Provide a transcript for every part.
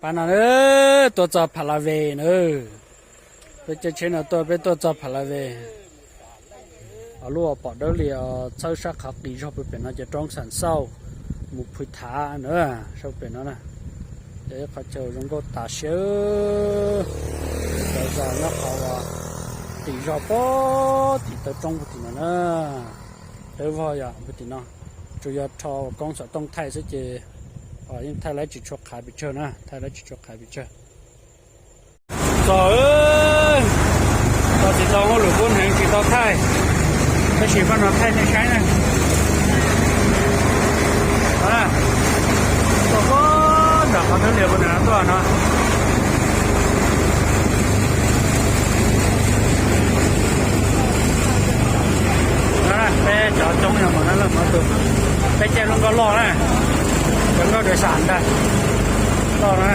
Qhov no tuaj txog Pha La Ve na. Peb caij tsheb no tuaj, peb tuaj txog Pha La Ve. Lub uas pom dawb li txhawb sab qhov qis zog pem no ces roob Xam Xauj mus Phwj Thav na, sab pem no na. Ces ib qhov chaw zoo nkauj tas siab. Cov zos nyob qhov uas tim zos pem tim taw roob puag tim no na. Dawb vog yog puag tim no, tsuas yog rho koob xov tooj thaij xwb ces yeej thaij laib tsis tshua qhav pes tsawg na, thaij laib tsis tshua qhav pes tsawg. Txog, txog tsis tau hauj lwm kub hneev tsis tau thaij, tab sis pab no thaij nej saib na. Tuaj nram qhov twb lias pu nram tuaj no. Peb cov coob yog mus na, peb caij lub nkoj loj na, cov nkoj dua xam ntag, loj no.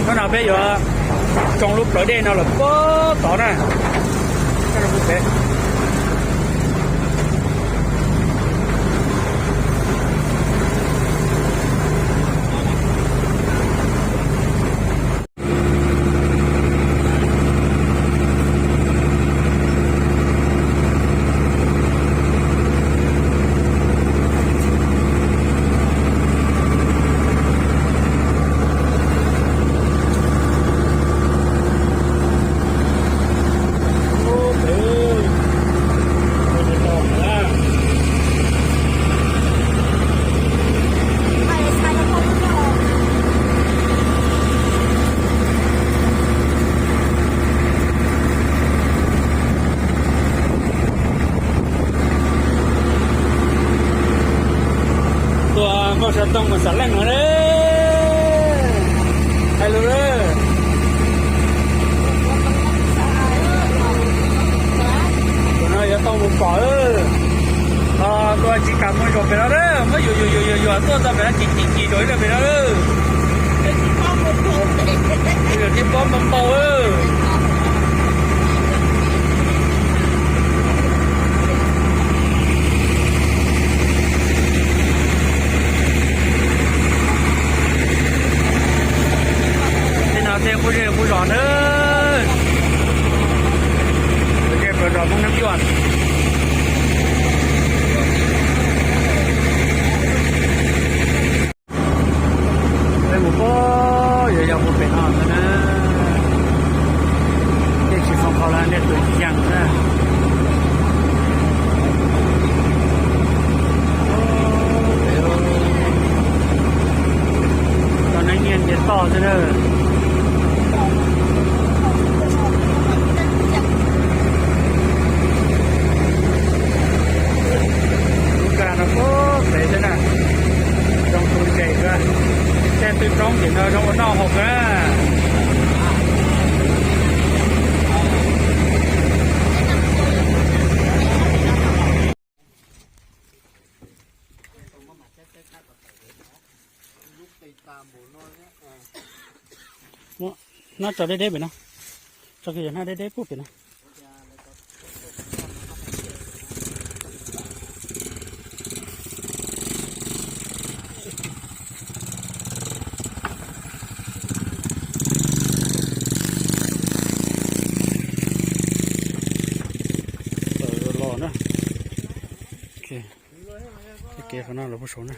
Hnub no peb yuav tsoo lub plawv dej no lawm puag tod na. Tuaj nkoj xov tooj mus Xam Leej no. Hais lus, tus no yuav tau mus pom. Tus tsis kam mus zaum pem no, muab yuam yuam yuam yuam tuaj txog pem no, cim cim cim zaum ib lawm pem no. Yuam tib pob npau npau. Tej no tej qub zej qub zos na. Tej pawg zos Hmoob Nab Cuaj. Peb mus puag yuav yog mus pem no ntag na. Tej tsis foom qhov lawv nej tus yees na. Cov neeg nyiag ntiav toj xwb na. Lub kag no puag pem xwb na. Zoo tus ntses kawg. Tej tw roob tim no zoo ua noj haus kawg na. Nab tso deb deb pem no, tso kiag yog nab deb deb puag pem no. Los na. Kev qhov no los puag saud na.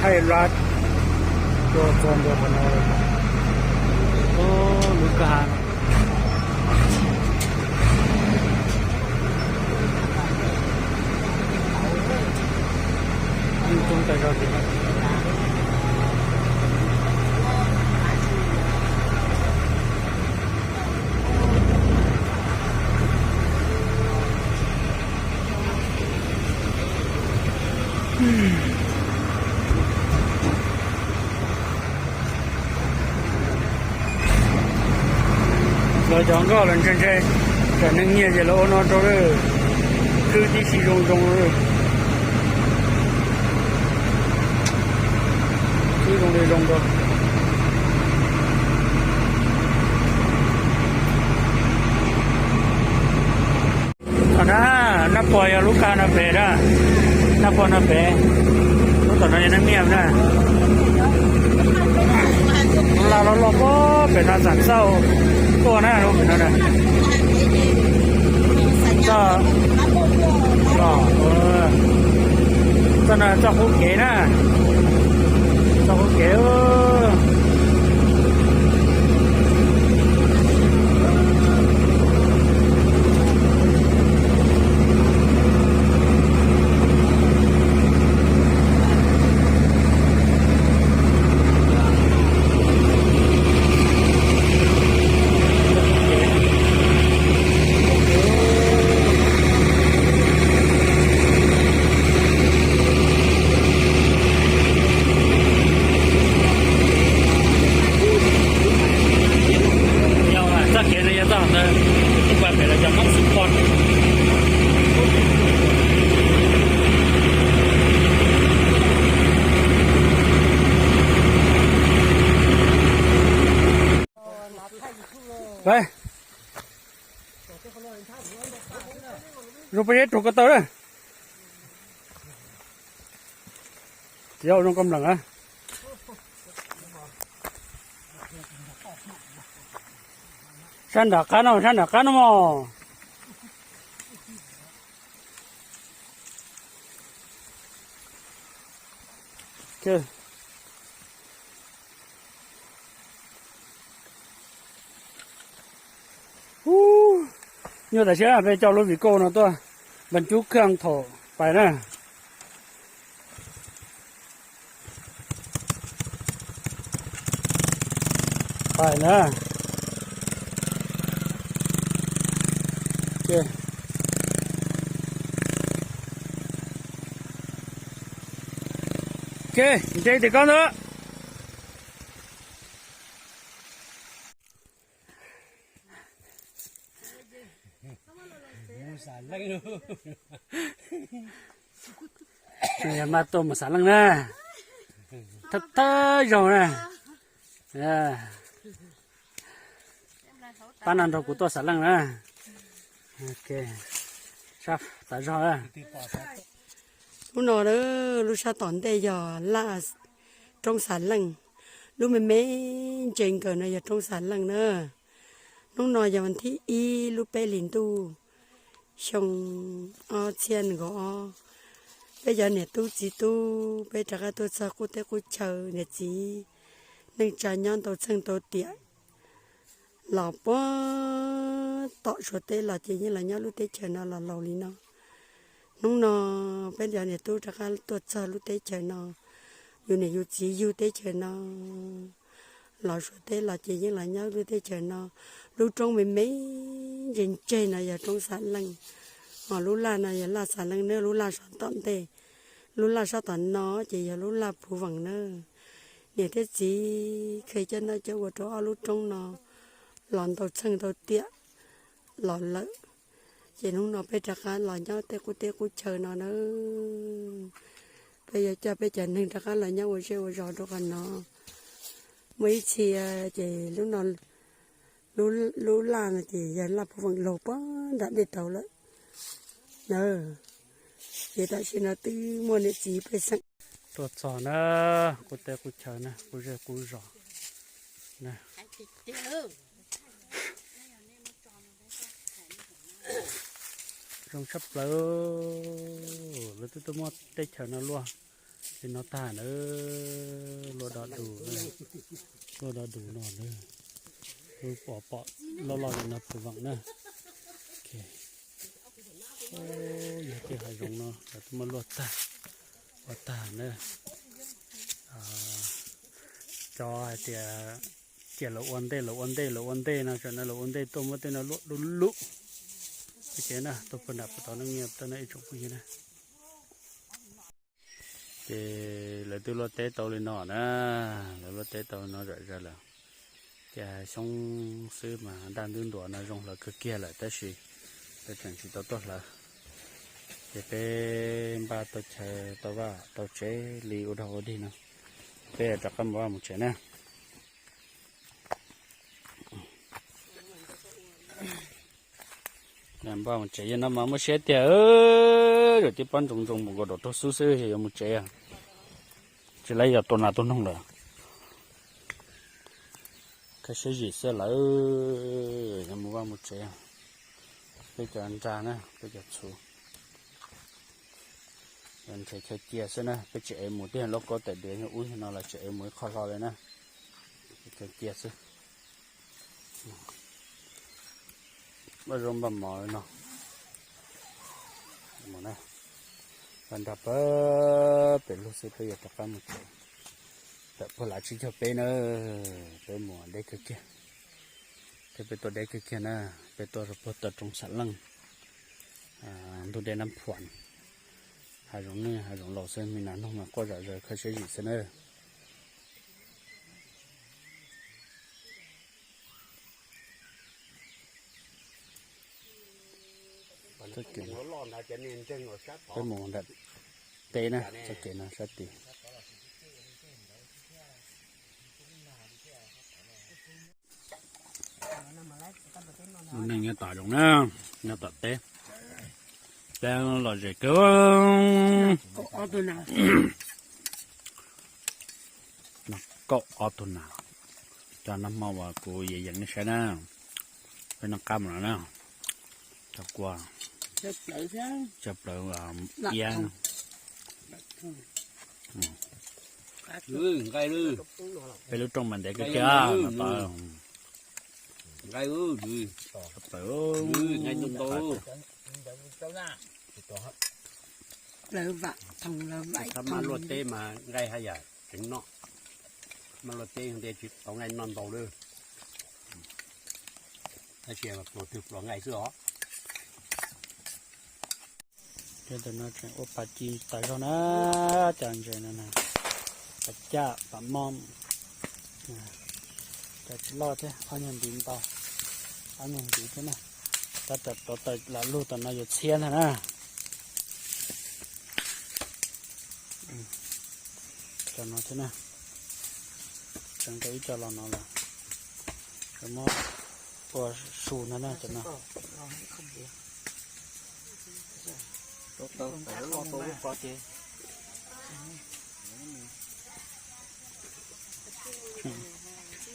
Thaij lab tuaj txog ntua qhov no, lub kwj ha no. Yeej coob tas zog li. Lawv cov nkoj los ntshe ntshe tsam neeg nyiag ces lawv ua no rau lawm, khwb tib si zoo zoo lawm. Zoo dua. Qhov na, Naj Puas yog lub kab no pem na, Naj Puas no pem, lub tom no yog Naj Miaj na. Lub laj loj loj puag pem no xam xauj tuaj na, lub pem no na. Txoj, txoj no txoj qub kev na, txoj qub kev. Yog txoj kev no yog txoj ntawd, ib puas pem los cov Hmoob Xub Phoos. Zoo peb yeb rug ko taw na. Tsis zoo koj mleem a. Sab nram qab no, sab nram qab no mog. Nyuaj tam sim peb coj lub vim kauj no tuaj npas cub khaj thaum pais na. Pais na. Ke, nce tim koj ntawd. Yog mas tuaj mus xav leej na. Thawj thawj zaug na. Pab no nrog kuv tuaj xav leej na. Sab tas zog. Lub no, lub sab tom ntej yog laj roob xav leej. Lub me me ntse nkawm no yog roob xav leej na. Hnub no yog vas thib ib lub peb hlis ntuj xyoo ob txhiab nees nkaum ob. Peb cov niam tub txiv tub peb rov qab tuaj txog qub teb qub chaw, niam txiv neej tsa nyob ntau txheej ntau tiam los puag tom Suav teb los ces yeej los nyob lub teb chaws no los laus li no. Hnub no peb cov niam tub rov qab tuaj txog lub teb chaws no, yus niam yus txiv yug teb chaws no los Suav teb los ces yeej los nyob lub teb chaws no. Lub roob me me ntse ntse no yog roob xav leej, ho lub laj no yog laj xav leej na, lub laj sab tom ntej. Lub laj sab tom no ces yog lub laj Phuv Veem na. Niam thiab txiv kheev coj noj coj ua rau ob lub roob no los ntau txheej ntau tiam los lawm. Ces hnub no peb rov qab los nyob tej qub teb qub chaw no na. Peb yuav coj peb cov neeg rov qab los nyob ua zej ua zos rau qhov no. Muaj ib txhia ces lub laj no ces yog laj Phuv Veem laug puag nram dej tauv lawm na. Ces tam sim no twb muaj niam txiv pej xeem tuaj txog na, qub teb qub chaw na, qub zej qub zos na. Zoo tshaj plaws, lawv twb tuaj muab teb chaws no luaj li no tag na, luaj do dus, luaj do dus no na, lub pom pom loj loj li no Phuv Veem na. Yog tej hav zoov no lawv twb muab luaj tag, ua tag na. Cov hais tias cia lawv ua ntej, lawv ua ntej, lawv ua ntej no, tam no lawv ua ntej tuaj muab tej no luaj du lug. Ces na tuaj puag nram puag tod no nyias tau no ib tsoom phooj ywg na. Ces lawv twb luaj teb tau li no na, lawv luaj teb tau li no zom zaws lawm. Ces xyoob xwb mas daj ntub ntuas no zoo hlawv kawg kiag lawm tab sis lawv tseem tsis tau tuaj hlawv. Ces peb npaj tau chaw tau vaj tau tsev li ua dog ua dig no, Peb rov qab mus vaj mus tsev na. Npaj mus tsev yog no mas muaj siab tiag, zaum tib pob ntsoov ntsoov mus nkaus daum raug xub xwb yog yuav mus tsev. Tsis lawv yog tua nas tua noog lawm. Khav siab zim xwb lawm, yuav mus vaj mus tsev. Peb cov nra na, peb cov txhuv, nrhiav chaw cia xwb na, peb tsis ev mus tiag, lub kaub tais diav yog ub yog no los tsis ev mus ib qho hlo li na. Chaw cia xwb. Npaj zaub npaj mov no. Mus na, npaj nra pag pem lug xwb peb yuav rov qab mus tsev. Tawm puag lav tsib caug peb na, peb mus deb kawg kiag. Thiab peb tuaj deb kawg kiag na, peb tuaj rau puag tom roob Xam Leej, ntug dej Nab Phuam, hav zoov nwj hav zoov laus xwb, me nas noog mas quaj zom zaws khav siab zim xwb na. Peb mus nram teb na, txoj kev no sab tid. Ua neej nyob tom zoov na, nyob tom teb, peb lom zem kawg. Noj kaum ob tug nas, cov nag hmo uas kuv yees yees nej saib na, peb noj qab mus no na, cov kua, cov plaws, iab. Peb lub rooj mas ntev kawg kiag no tod. Nqaij ntau ntau. Maj luaj teb mas nqaij haj yam tseem noj. Maj luaj teb ntej tsis tau nqaij noj ntau lawm. Tab sis pluas twg pluas nqaij xwb os. Tus no tseem ua pas ci tas zog na, cov ntses no na, pas caj pas mom. Cov tsis loj thiab, ob nyuag ntiv ntau, ob nyuag ntiv thiab na. Tab tom tuav taws lam lug tom no yuav txhiab ntag na. Cov no thiab na, tseem rau ib co los no lawm, muab ua su ntag na cov no.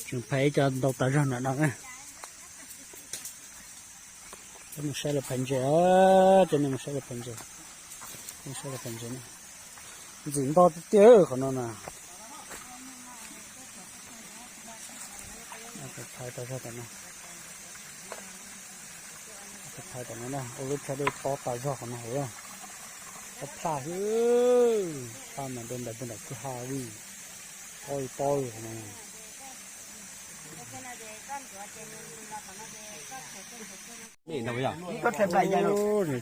Tseem phais ib co ntau tas zog ntawm no na. Cov mus saib lawv phais ntses, cov nej mus saib lawv phais ntses, saib lawv phais ntses na. Ntxim nto tiag tiag qhov no na. Phais tas zog tom no, phais tom no na, ua lub tshav dej tob tas zog qhov no hauv, tob plhaj xwb, plhaj mas dej ntais puag nram kwj ha li, tob li tob li qhov no.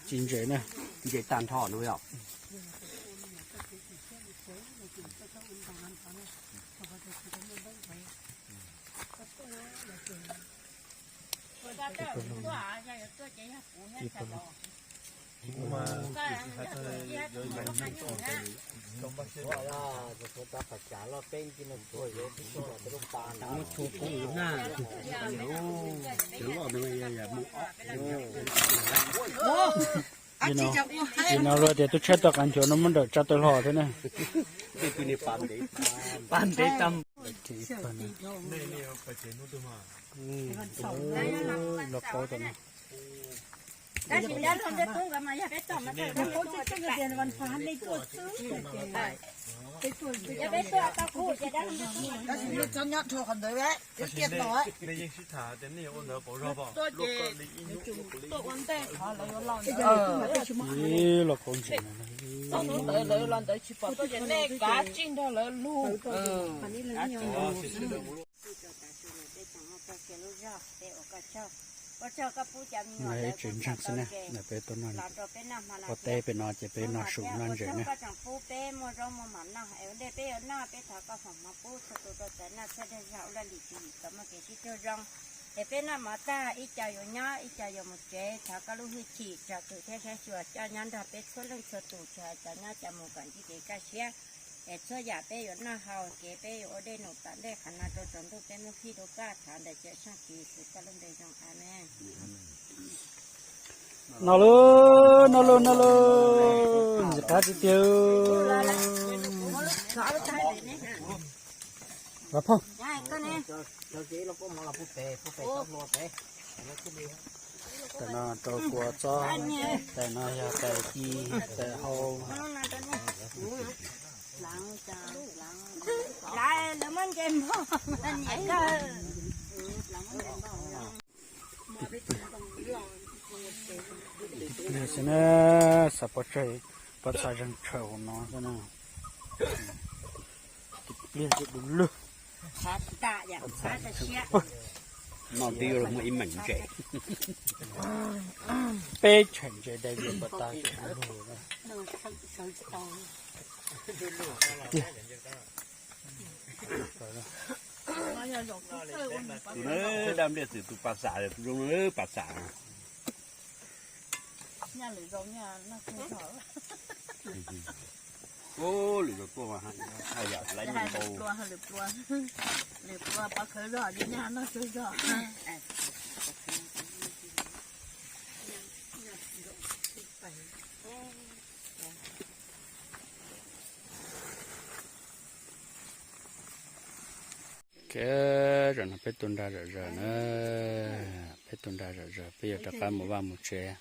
Ci ntses na. Ntses tag nrho no yom. Vim no luag tias tub tshab tau qas nchuav no muab nrawm tsa taw hlo thiab na. Los paub tom no. Nej yeej sib tham tias nej yuav ua ntawd pauv zog pom. Ib los pauv ntses no. Ntawd lawv los ntawd tsis pom tuaj ces nej kav tsij nrog lawv lug. Ib tsev ntseeg xwb na, peb tuaj noj, ua teb peb no ces peb noj su noj ntses na. Koj tseem pub peb muaj zaub muaj mov noj es ua ntej peb yuav noj peb thov koj foom hmoov pub txhua tus tau txais noj txhua dag zog ua laj lim tswv yim kom muaj kev sib raug zoo. Es peb noj mov tag ib co yuav nyob ib co yuav mus tsev, thov koj lub hwj chim tsom kwm thiab saib xyuas coj nyob nrog peb txhua leej txhua tus, tsis hais cov nyob cov mus kom ntsib kev kaj siab. Es txhua yam peb yuav noj haus, kev peb yuav ua dej num tom ntej qhov no rau tsaus ntuj peb muab fij rau koj, thov ntawm Cawmseej Tswv Yexus koj lub npe zoo, amees. No lauj, no lauj, no lauj, ntxim qab tiag tiag. Los phauj. Tam no rau kua txob, tam no yog tais ci, tais hau. Pliag xwb na, xav pov tseg, pov txha zeeg tshaws hauv no xwb na. Pliag du lug. No twb yuav muaj ib meem ntses. Peb tshem ntses dai vias pov tas. Tus na, dab npliaj txwm tus pas xam, tus zoo na pas xam. Lwm zaus tuaj mas, lwm zaus tuaj mas, lawv nyiam ntau. Lwm pluas pov khawv zog, nyaj noj tsuag zog. Ok, zaum no peb tu nra zom zaws na, peb tu nra zom zaws, peb yuav rov qab mus vaj mus tsev.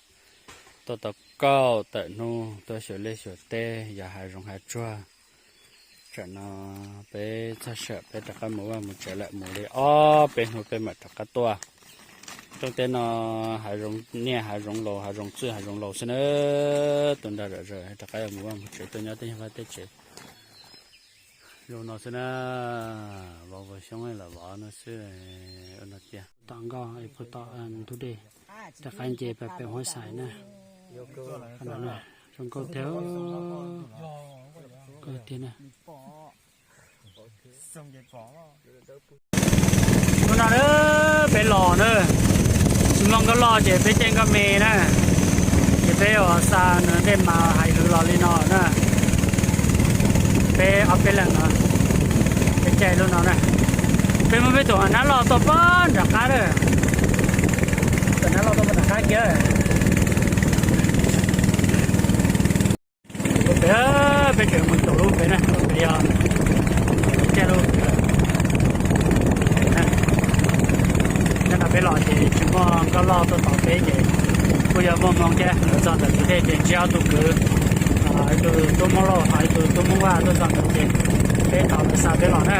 Tuaj tau kaum tawm hnub, tuaj xyuas liaj xyuas teb, yog hav zoov hav tsuag. Tsam no peb txog sawm peb rov qab mus vaj mus tsev lawm, mus li ob peb hnub peb mam rov qab tuaj. Rooj teb no hav zoov niaj hav zoov laus, hav zoov txwj hav zoov laus xwb na. Tu nra zom zaws rov qab yuav mus vaj mus tsev, tuaj nyob tej nyuag vaj tej tsev. Zoo no xwb na, vov vov xyoob los vov no xwb, ua no tiag. Tom nkauj, pug tom ntug dej, rov qab nce pem Huab Xais na. Zoo nkauj tiag, nkauj tiag na. Hnub no na, peb los na, tsis muaj nkauj loj ces peb caij nkauj me na, ces peb ua xa nws dej mas hais hwv los li no na. Peb ob peb leeg no, peb caij lub no na. Peb muab peb tus nab loj tuaj pog nram qab lawm, tus nab loj tuaj pog nram qab kiag. Peb, peb tseem mus caum lub pem na, pem yog caij lub. Nyob no peb los ces tsis muaj nkauj loj tuaj tos peb ces kuj yog muaj hmoo thiab, lawv txog ntawm tus dej ces ntsib ob tug kwv, ib tug tub Hmoob Lauj ho ib tug tub Hmoob Vaj tuaj txog ntawm ces peb thov lawv xa peb los na.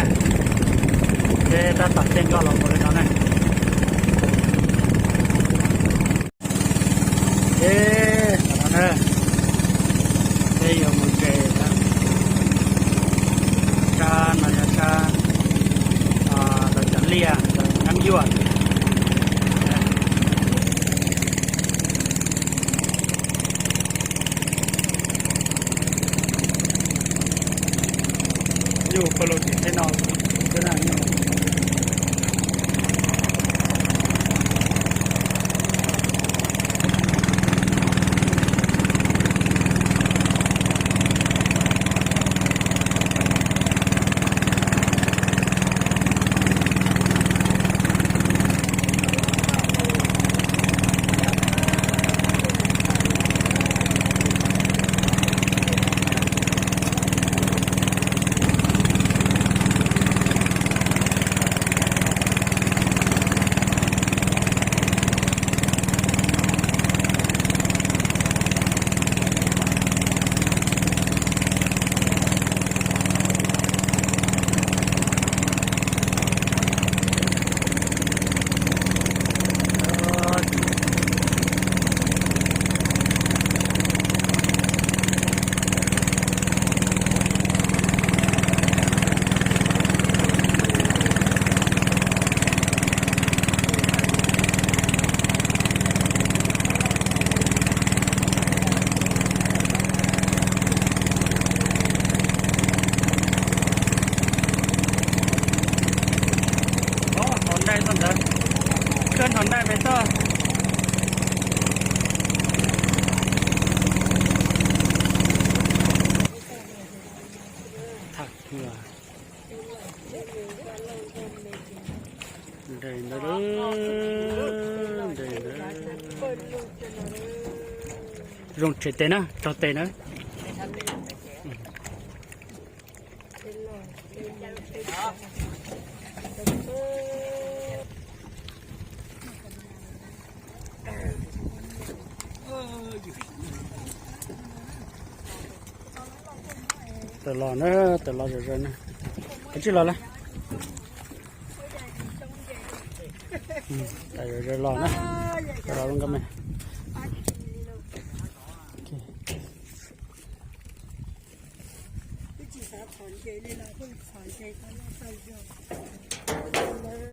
Peb tab tom caij nkoj los mus li no na. Ces no na, peb yuav mus tsev na. Tshab no yog tshab los cov liaj los cov nab yuaj. Nyuj pawg lug tim teb no, teb no nyuj. Nres ntawd, nres ntawd. Zoo tshem tes na, rog tes na. Tawm los na, tawm los zom zaws na. Kav tsij los lawm. Tawm zom zaws los na. Tawm los nkauj me. Twb tsis xav txhom nce li los kuj txhom nce tau loj tau zog.